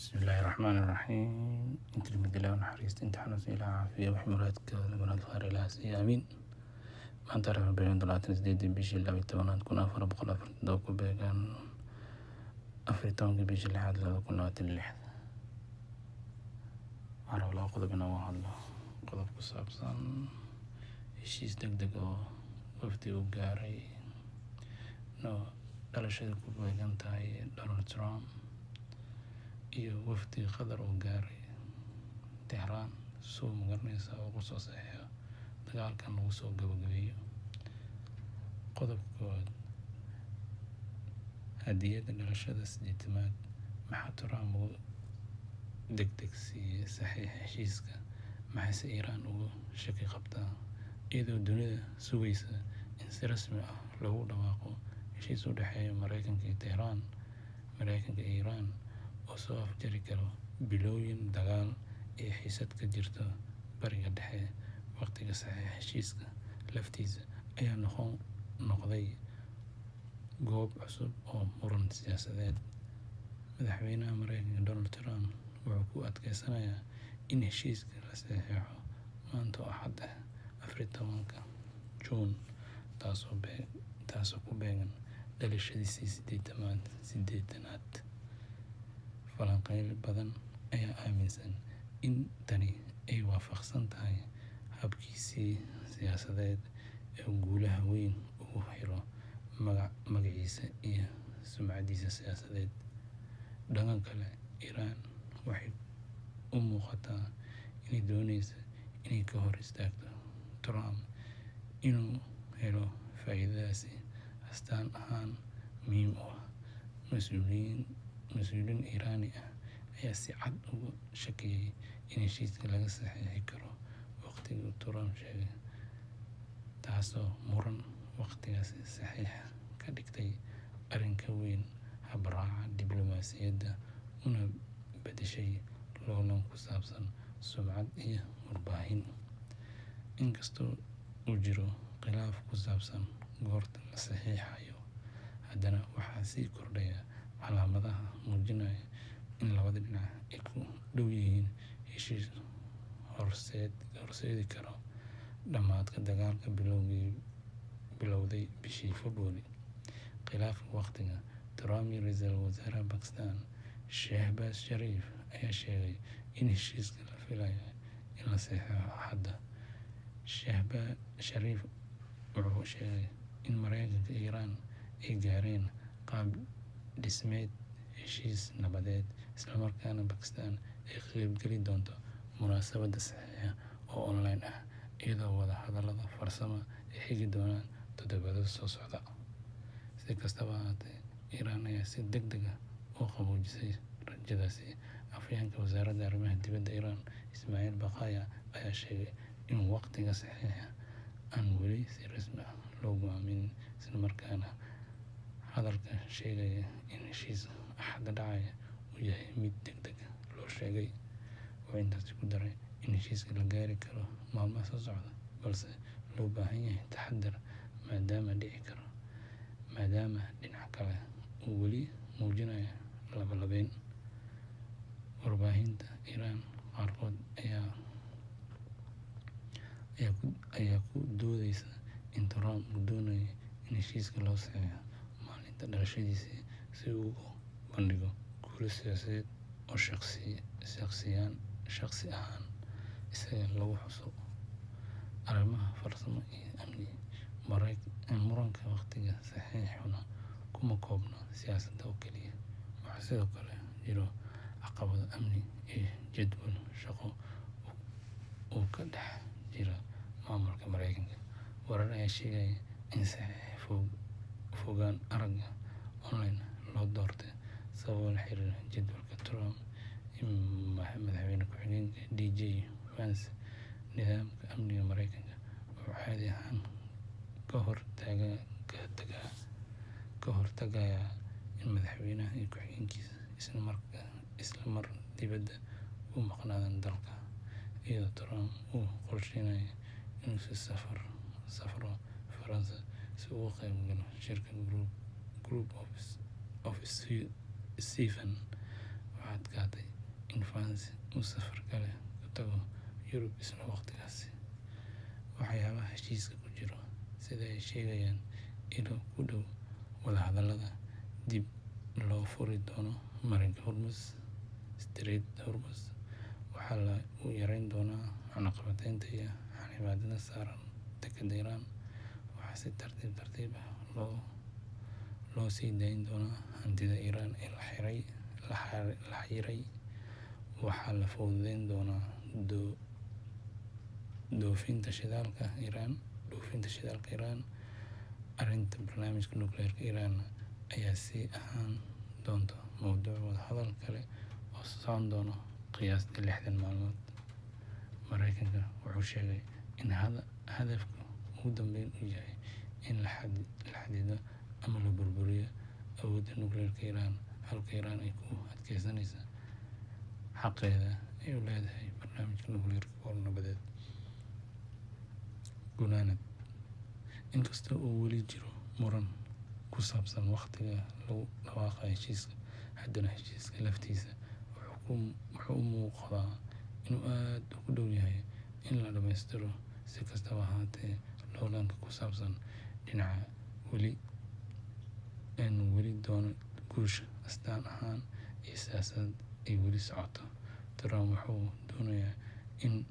Bismillaahi Raxmaani Raxiim. Inta rimid, Ilaah u naxariisto, inta xanuunsan Ilaah caafiyo, wixii muraadkooda muraad khayr Ilaah siiyo, aamiin. Maanta taariikhda beegan 28-dii bishii 12aad 1447, ku beegan 14-kii bishii lixaad 2026. Waxaan rabaa laba qodob inaan uga hadlo. Qodob ku saabsan heshiis degdeg oo wafdi uu gaaray, no dhalashada ku beegan tahay Donald Trump, iyo wafdi Qatar uu gaaray Tehran soo magaranaysa ugu soo saxiixo dagaalkan lagu soo gabagabeeyo. Qodobka koowaad, hadiyadda dhalashada 80aad. Maxaa Trump ugu degdeg siiyey saxiixa heshiiska? Maxayse Iiraan uga shaki qabtaa? Iyadoo dunida sugaysa in si rasmi ah loogu dhawaaqo heshiis u dhexeeya Mareykanka iyo Tehran, Mareykanka iyo Iiraan, oo soo afjari karo bilooyin dagaal iyo xiisad ka jirta Bariga Dhexe, waqtiga saxiixa heshiiska laftiisa ayaa noqday goob cusub oo muran siyaasadeed. Madaxweynaha Mareykanka Donald Trump wuxuu ku adkeysanayaa in heshiiska la saxiixo maanta oo Axad ah, 14-ka Juun, taasoo ku beegan dhalashadiisii 80aad. Falanqeeyayaal badan ayaa aaminsan in tani ay waafaqsan tahay habkiisii siyaasadeed ee uu guulaha weyn ugu xiro magaciisa iyo sumcaddiisa siyaasadeed. Dhanka kale, Iiraan waxay u muuqataa inay dooneyso inay ka hor istaagto Trump inuu helo faa'iidadaasi astaan ahaan muhiim u ah. Mas'uuliyiin Iiraani ah ayaa si cad uga shakiyay in heshiiska laga saxiixi karo waqtigii uu Trump sheegay, taasoo muran waqtigaasi saxiixa ka dhigtay arrin ka weyn habraaca diblomaasiyadda, una beddeshay loolan ku saabsan sumcad iyo warbaahin. Inkastoo uu jiro khilaaf ku saabsan goorta la saxiixayo, haddana waxaa sii kordhaya calaamadaha muujinaya in labada dhinac ay ku dhow yihiin heshiis horseedi kara dhammaadka dagaalka bilowday bishii February. Khilaafka waqtiga Trump iyo Ra'iisul Wasaaraha Pakistan Shehbaz Sharif ayaa sheegay in heshiiska la filayo in la saxiixo Axadda. Shehbaz Sharif wuxuu sheegay in Mareykanka iyo Iiraan ay gaareen qaab dhismeed heshiis nabadeed, isla markaana Pakistan ay ka qaybgeli doonto munaasabadda saxiixa oo online ah, iyadoo wada hadallada farsamo ay xigi doonaan toddobaadyada soo socda. Si kastaba ha ahaatee, Iiraan ayaa si degdeg ah u qaboojisay rajadaasi. Afhayeenka wasaaradda arrimaha dibadda Iiraan, Ismail Baqai, ayaa sheegay in waqtiga saxiixa aan weli si rasmi ah loo go'aamin, isla markaana hadalka sheegaya in heshiis Axadda dhacaya uu yahay mid degdeg loo sheegay. Wuxuu intaasi ku daray in heshiiska la gaari karo maalmaha soo socda, balse loo baahan yahay taxaddar maadaama dhinac kale uu weli muujinayo laba-labeyn. Warbaahinta Iiraan qaarkood ayaa ku doodaysa in Trump uu doonayo in heshiiska loo saxiixo maalinta dhalashadiisa si uu ugu bandhigo guulo siyaasadeed oo shaqsi ahaan isaga lagu xuso. Arrimaha farsamo iyo amni. Muranka waqtiga saxiixuna kuma koobna siyaasadda oo keliya. Waxaa sidoo kale jiro caqabado amni iyo jadwal shaqo oo ka dhex jira maamulka Mareykanka. Warar ayaa sheegaya in saxiixa fogaan aragga online loo doortay sababo la xiriira jadwalka Trump iyo madaxweyne ku xigeenka DJ Vance. Nidaamka amniga Mareykanka wuxuu caadi ahaan ka hortagayaa in madaxweynaha iyo ku xigeenkiisa isla mar dibadda uga maqnaadaan dalka, iyadoo Trump uu qorsheynayo inuu u safro Faransa si uu uga qayb galo shirka Group of Seven. Waxaa adkaatay. Vance uu safar kale ku tago Yurub isla waqtigaasi. Waxyaabaha heshiiska ku jiro: Sida ay sheegayaan ilo ku dhow wadahadallada, dib loo furi doono marinka Hormuz, Strait Hormuz, waxaa la yareyn doonaa cunaqabateynta iyo xannibaadaha saaran dekedda Iran, waxaa si tartiib tartiib ah loo sii dayn doonaa hantida Iran ee la xayiray, waxaa la fududeyn doonaa dhoofinta shidaalka Iran. Arrinta barnaamijka nukliyeerka Iran ayaa sii ahaan doonta mowduuc wadahadal kale oo socon doona qiyaastii 60 maalmood. Mareykanka wuxuu sheegay in hadafka ugu dambeeya uu yahay in la xaddido ama la burburiyo awoodda nukliyeerka Iran, halka Iran ay ku adkeysaneyso xaqeeda ay u leedahay barnaamijka nukliyeerka oo nabadeed. Gunaanad: Inkasta oo weli jiro muran ku saabsan waqtiga lagu dhawaaqayo heshiiska, haddana heshiiska laftiisa wuxuu u muuqdaa inuu aad ugu dhow yahay in la dhammaystiro. Si kastaba ha ahaatee, loolanka ku saabsan dhinaca weli doono guusha astaan ahaan iyo siyaasadeed ay weli socoto. Trump wuxuu doonayaa in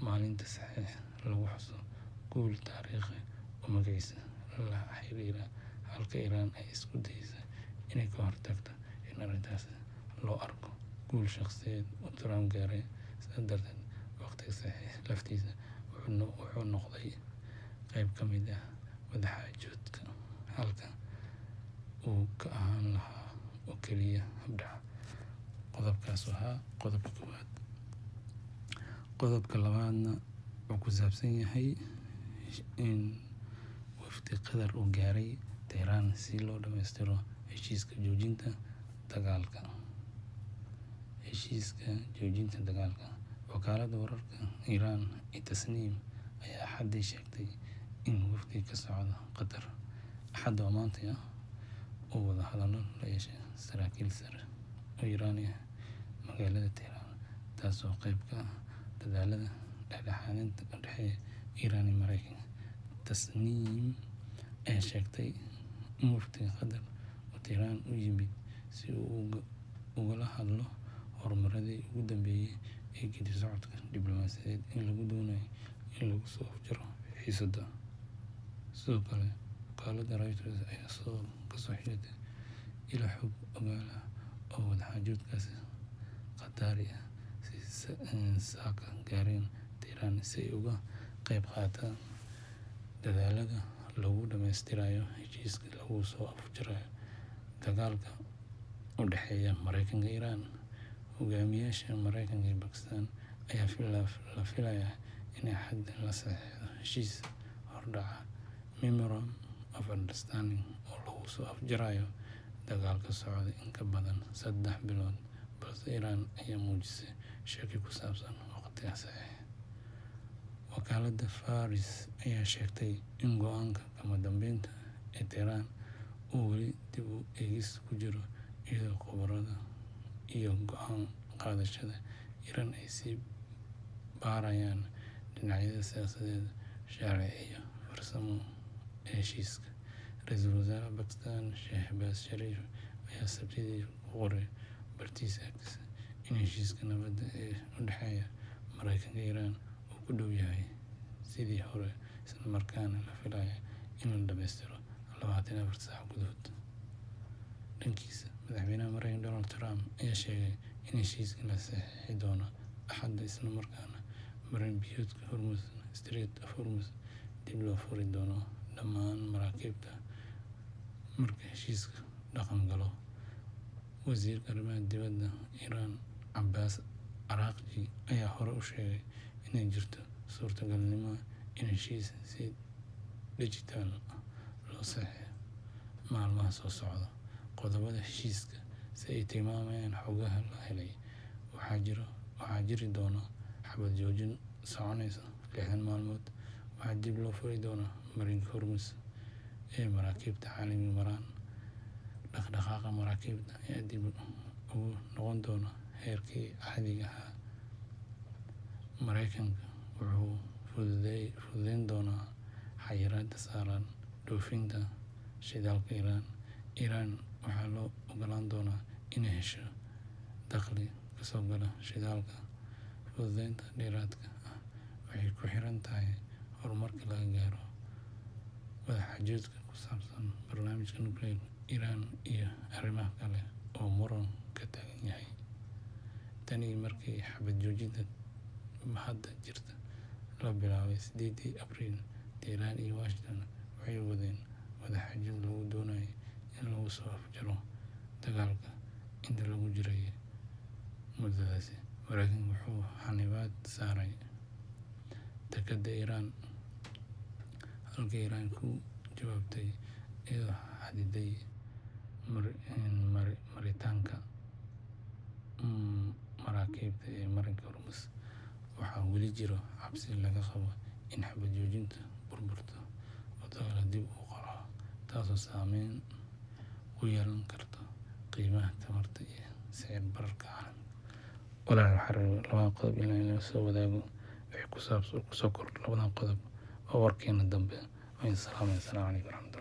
maalinta saxiixa lagu xuso guul taariikhi ah oo magaciisa la xiriira, halka Iran ay isku dayayso inay ka hortagto in arrintaas loo arko guul shaqsiyeed oo Trump gaaray. Sidaas darteed, waqtiga saxiixa laftiisa wuxuu noqday qayb ka mid ah wadaxaajoodka halka uu ka ahaan lahaa oo keliya hordhac. Qodobkaas ahaa qodobka koowaad. Qodobka labaadna wuxuu ku saabsan yahay in wafdi Qatar uu gaaray Tehran si loo dhammaystiro heshiiska joojinta dagaalka. Heshiiska joojinta dagaalka. Wakaaladda wararka Iran ee Tasniim ayaa Axadii sheegtay in wafdi ka socda Qatar, Axadda oo maanta ah, uu wada hadallo la yeeshay saraakiil sare oo Iiraani ah magaalada Tehran, taasoo qayb ka ah dadaallada dhexdhexaadinta u dhexeeya Iran iyo Mareykanka. Tasniim ayaa sheegtay in wafdiga Qatar uu Tehran u yimid si uu ugala hadlo horumaradii ugu dambeeyay ee geedi socodka diblomaasiyadeed ee lagu doonayo in lagu soo afjaro xiisadda. Sidoo kale, wakaaladda Reuters ayaa kasoo xigatay ilo xog ogaal ah oo wadaxaajoodkaasi Qatari ah si saaka gaareen Tehran si ay uga qayb qaataan dadaallada lagu dhammaystirayo heshiiska lagu soo afjarayo dagaalka u dhexeeya Mareykanka iyo Iran. Hogaamiyaasha Mareykanka iyo Pakistan ayaa la filayaa in Axadda la saxiixdo heshiis hordhac ah, Memorandum of Understanding, oo lagu soo afjarayo dagaalka socday in ka badan 3 bilood, balse Iran ayaa muujisay shaki ku saabsan waqtiga saxiixa. Wakaaladda Fars ayaa sheegtay in go'aanka kama dambaysta ee Tehran uu weli dib u eegis ku jiro, iyadoo khubarada iyo go'aan qaadayaasha Iran ay sii baarayaan dhinacyada siyaasadeed, sharci iyo farsamo ee heshiiska. Ra'iisul Wasaaraha Pakistan Shehbaz Sharif ayaa Sabtidii ku qoray bartiisa X in heshiiska nabadda ee u dhexeeya Mareykanka iyo Iran uu ku dhow yahay sidii hore, isla markaana la filayo in la dhammaystiro 24 saac gudahood. Dhankiisa, madaxweynaha Mareykanka Donald Trump ayaa sheegay in heshiiska la saxiixi doono Axadda, isla markaana marin biyoodka Hormuz, Strait of Hormuz, dib loo furi doono dhammaan maraakiibta marka heshiisku dhaqan galo. Wasiirka arrimaha dibadda Iran Abbas Araghchi ayaa hore u sheegay inay jirto suurtagalnimada in heshiiska si dhijitaal ah loo saxiixo maalmaha soo socda. Qodobbada heshiiska: Sida ay tilmaamayaan xogaha la helay, waxaa jiri doona xabbad joojin soconaysa 60 maalmood. Waxaa dib loo furi doonaa marinka Hormuz ee maraakiibta caalamiga maraan. Dhaqdhaqaaqa maraakiibta ayaa dib ugu noqon doona heerkii caadiga ahaa. Mareykanka wuxuu fududeyn doonaa xayiraadda saaran dhoofinta shidaalka Iran. Iran waxaa loo ogolaan doonaa inay hesho dakhli kasoo gala shidaalka. Fududeynta dheeraadka ah waxay ku xiran tahay horumarka laga gaaro wadaxaajoodka ku saabsan barnaamijka nukliyeerka Iran iyo arrimaha kale oo muran ka taagan yahay. Tani markii xabad joojinta hadda jirta la bilaabay 8-dii Abriil, Tehran iyo Washington waxay wadeen wadaxaajood lagu doonayo in lagu soo afjaro dagaalka. Inta lagu jiray muddadaasi, Mareykanka wuxuu xannibaad saaray dekedaha Iran, halka Iran ku jawaabtay iyadoo xaddiday maritaanka maraakiibta ee marinka Hormuz. Waxaa weli jiro cabsi laga qabo in xabad joojintu burburto oo dagaal dib u qarxo, taasoo saameyn ku yeelan karta qiimaha tamarta iyo sicir bararka caalamka. Walaal, waxaan rabay labadan qodob in la soo wadaago. Wixii ku saabsan kusoo kordho labadan qodob oo warkeena dambe. Waan salaamay. Asalaamu calaykum waraxmatullahi.